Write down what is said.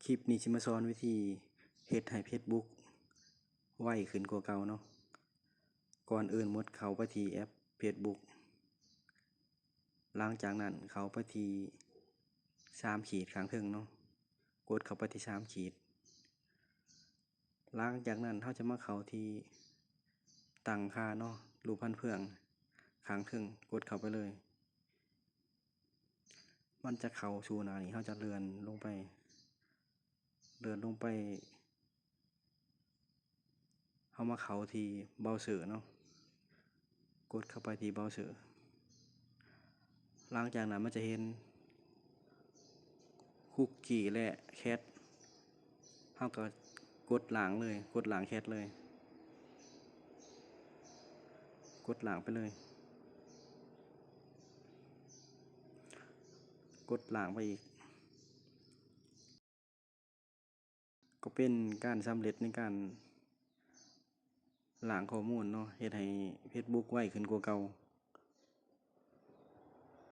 ຄລິບນີ້ຊິມາສອນວິທີເຮັດໃຫ້ Facebook ໄວຂຶ້ນກວ່າເກົ່າເນາະ. ກ່ອນອື່ນໝົດເຂົ້າໄປທີ່ແອັບ Facebook. ຫຼັງຈາກນັ້ນເຂົ້າໄປທີ່ສາມຂີດຂ້າງເທິງເນາະ, ກົດເຂົ້າໄປທີ່ສາມຂີດ. ຫຼັງຈາກນັ້ນເຮົາຈະມາເຂົ້າທີ່ຕັ້ງຄ່າເນາະ, ຮູບພັນເຟືອງຂ້າງເທິງ, ກົດເຂົ້າໄປເລີຍ. ມັນຈະເຂົ້າສູ່ໜ້ານີ້, ເຮົາຈະເລື່ອນລົງໄປ, ເລື່ອນລົງໄປ, ເຮົາມາເຂົ້າທີ່ເບຣາເຊີເນາະ, ກົດເຂົ້າໄປທີ່ເບຣາເຊີ. ຫຼັງຈາກນັ້ນມັນຈະເຫັນຄຸກກີ້ ແລະ ແຄັດ, ເຮົາກໍກົດລ້າງເລີຍ, ກົດລ້າງແຄັດເລີຍ, ກົດລ້າງໄປເລີຍ, ກົດລ້າງໄປອີກ. ກໍເປັນການສຳເລັດໃນການລ້າງຂໍ້ມູນເນາະ, ເຮັດໃຫ້ Facebook ໄວຂຶ້ນກວ່າເກົ່າ.